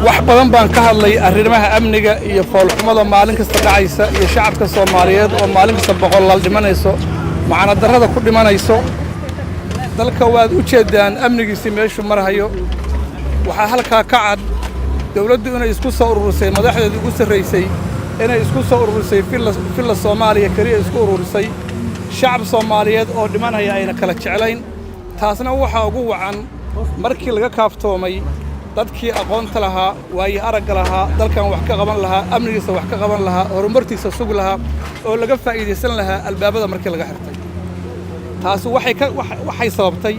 Wax badan baan ka hadlay arrimaha amniga iyo foolxumada maalin kasta dhacaysa iyo shacabka Soomaaliyeed oo maalin kasta boqolaal dhimanayso, macnadarrada ku dhimanayso. Dalka waad u jeeddaan amnigiisii meeshuu marhayo. Waxaa halkaa ka cad dawladdu inay isku soo ururisay, madaxdeedu ugu sarraysay inay isku soo ururisay Villa Soomaaliya keliya isku ururisay, shacab Soomaaliyeed oo dhimanaya ayna kala jeclayn. Taasna waxaa ugu wacan markii laga kaaftoomay dadkii aqoonta lahaa, waayo aragga lahaa, dalkan wax ka qaban lahaa, amnigiisa wax ka qaban lahaa, horumartiisa sugi lahaa oo laga faa'iidaysan lahaa, albaabada markii laga xirtay. Taasi waxay sababtay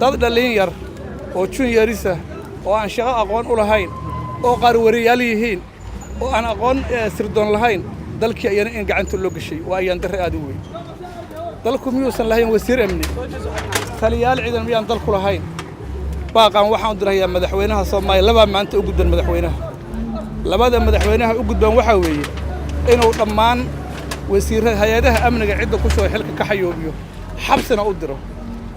dad dhallin yar oo juniors ah oo aan shaqo aqoon u lahayn, oo qaar wariyaal yihiin, oo aan aqoon sirdoon lahayn, dalkii ayana in gacanta loo geshay. Waa ayaan darre aad u weyn. Dalku miyuusan lahayn wasiir amni? Taliyaal ciidan miyaan dalku lahayn? Baaqaan waxaan u dirayaa madaxweynaha Soomaaliya. Labaa maanta u gudban madaxweynaha. Labada madaxweynaha u gudban waxaa weeye inuu dhammaan wasiirrada, hay-adaha amniga cidda ku soo xilka ka xayoobiyo, xabsina u diro.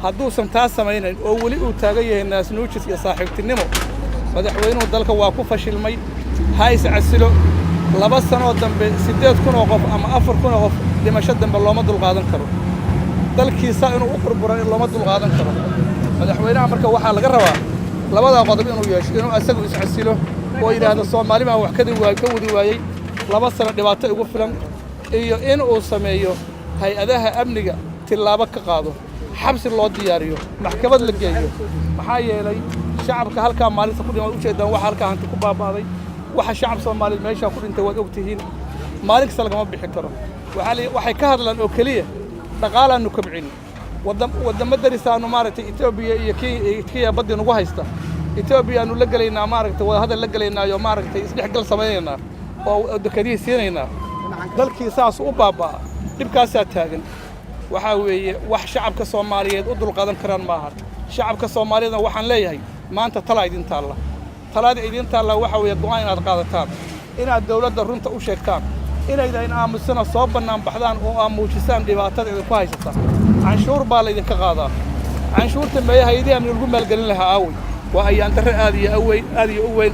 Hadduusan taas samaynayn oo weli uu taagan yahay naasnuujis iyo saaxiibtinimo, madaxweynuhu dalka waa ku fashilmay, ha is casilo. 2 sanoo dambe 8,000 oo qof ama 4,000 oo qof dhimasho dambe looma dulqaadan karo. Dalkiisa inuu u burburo looma dulqaadan karo. Madaxweynaha marka waxaa laga rabaa labadaa qodob inuu yeesho: inuu asagu iscasilo oo yidhaahdo, "Soomaali baan wax ka wadi waayey, 2 sano dhibaato igu filan," iyo in uu sameeyo hay-adaha amniga tillaabo ka qaado, xabsi loo diyaariyo, maxkamad la geeyo. Maxaa yeelay, shacabka halkaa maalinta ku dhima waad ujeedaan, waxa halkaa hanti ku baaba'day, waxa shacab Soomaaliyeed meeshaa ku dhintay waad ogtihiin. Maalin kasta lagama bixi karo. Waxay ka hadlaan oo keliya dhaqaalaannu kobcin, waddamo darisaannu, maaragtay, Etoobiya iyo Kenya baddii nagu haysta, Etoobiyaannu la gelaynaa, maaragtay, wadahadal la gelaynaayo, maaragtay, isdhexgal samaynaynaa oo dekadihii siinaynaa. Dalkii saas u baaba'a, dhibkaasaa taagan. Waxaa weeye wax shacabka Soomaaliyeed u dulqaadan karaan maaha. Shacabka Soomaaliyeedna waxaan leeyahay, maanta talaa idin taalla. Talaada idin taalla waxaa weeye go'aan inaad qaadataan, inaad dawladda runta u sheegtaan, inaydan aamusana, soo bannaan baxdaan oo aa muujisaan dhibaatada idinku haysata. Canshuur baa laydinka qaadaa. Canshuurta meeya hay-adihii amni lagu maalgelin lahaa aawey? Waa ayaan darre aad iyo aweyn, aad iyo u weyn.